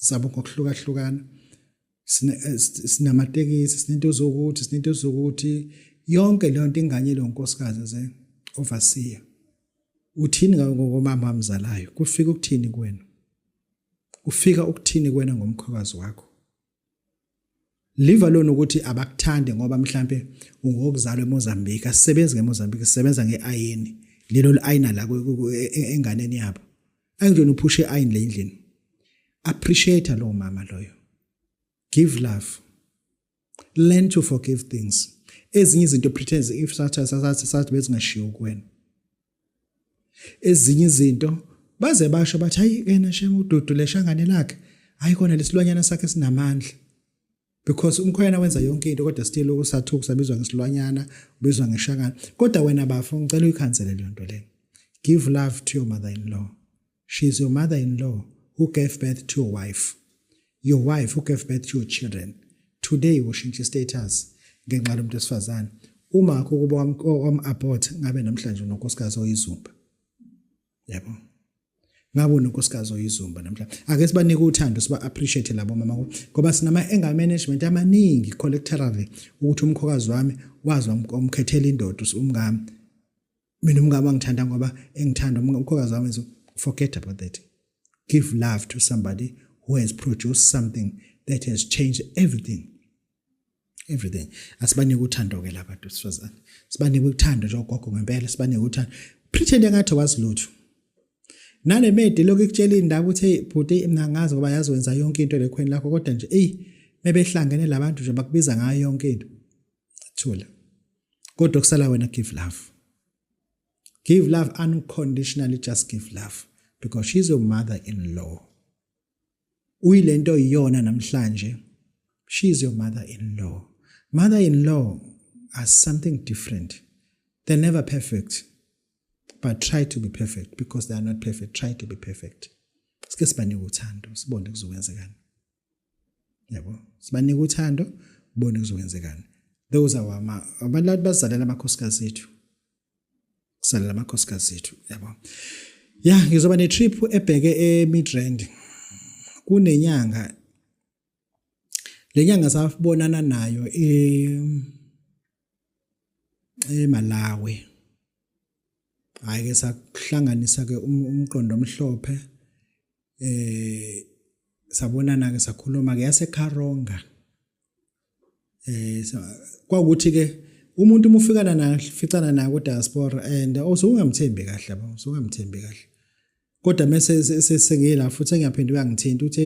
Zabo ngokuhlukahlukana. Sinamatekisi, sinento zokuthi, sinento zokuthi yonke leyo nto inganyelwe unkosikazi ze overseer. Uthini ngomama amzalayo? Kufika ukuthini kuwena? Kufika ukuthini kuwena ngomkhokazi wakho? Leave alone ukuthi abakuthandi ngoba mhlambe ungokuzalwa eMozambique. Asisebenzi ngeMozambique, sisebenza ngeayini. Lelo liayina la enganeni yabo. Angijona uphushe iayini le endlini. Appreciate lo mama loyo. Give love. Learn to forgive things. Ezinye izinto pretends if sathi sathi sathi bezingashiwo kuwena. Ezinye izinto baze basho bathi, hayi yena shem, uDudu leshangane lakhe, hayi kona lesilwanyana sakhe sinamandla, because umkhwena wenza yonke into, kodwa still usathuka, usabizwa ngesilwanyana, ubizwa ngeshangane. Kodwa wena bafo, ngicela uyikhansele leyo nto leyo. Give love to your mother-in-law. She is your mother-in-law who gave birth to your wife, your wife who gave birth to your children. Today ushintsha status ngenxa lomuntu wesifazane. Uma akho kuba wam-abort, ngabe namhlanje unonkosikazi oyizumba, yabo? Ngabe unonkosikazi oyizumba namhlanje. Ake sibanike uthando, siba appreciate labo mama, ngoba sinama anger management amaningi collectively, ukuthi umkhokazi wami wazi wamkhethela indoda umngami, mina umngami angithanda ngoba engithanda umkhokazi wami. Forget about that. Give love to somebody who has produced something that has changed everything, everything. Asibanike uthando ke labantu besifazane, sibanike uthando nje ogogo ngempela, sibanike uthando. Pretend engathi wazi lutho nale maid lokhu ikutshela indaba ukuthi, hey bhuti, mina ngazi ngoba yazi wenza yonke into lekhweni lakho, kodwa nje ey, mebehlangene labantu nje bakubiza ngayo yonke into. Thula, kodwa kusala wena. Give love, give love unconditionally. Just give love because she's your mother in law. Uyilento iyona namhlanje. She is your mother in law. Mother in law are something different. They're never perfect, but try to be perfect, because they are not perfect. Try to be perfect. Sike sibanike uthando, sibone kuzokwenzekani, yabo? Sibanike uthando, ubone kuzokwenzekani. Those are ama abantu bazalela amakhosikazi ethu, kuzalela amakhosikazi ethu, yabo? Ya, ngizoba ne-trip ebheke eMidrand. Kunenyanga, lenyanga safubonana nayo eMalawi. Hayi ke, sakuhlanganisa ke umqondo omhlophe, sabonana ke, sakhuluma ke yaseKaronga. Kwakuthi ke umuntu uma ufikana naye, ficana naye ku diaspora, and also ungamthembi kahle, yabo, usungamthembi kahle, kodwa mase sengila futhi engiyaphinda uyangithinta, uthi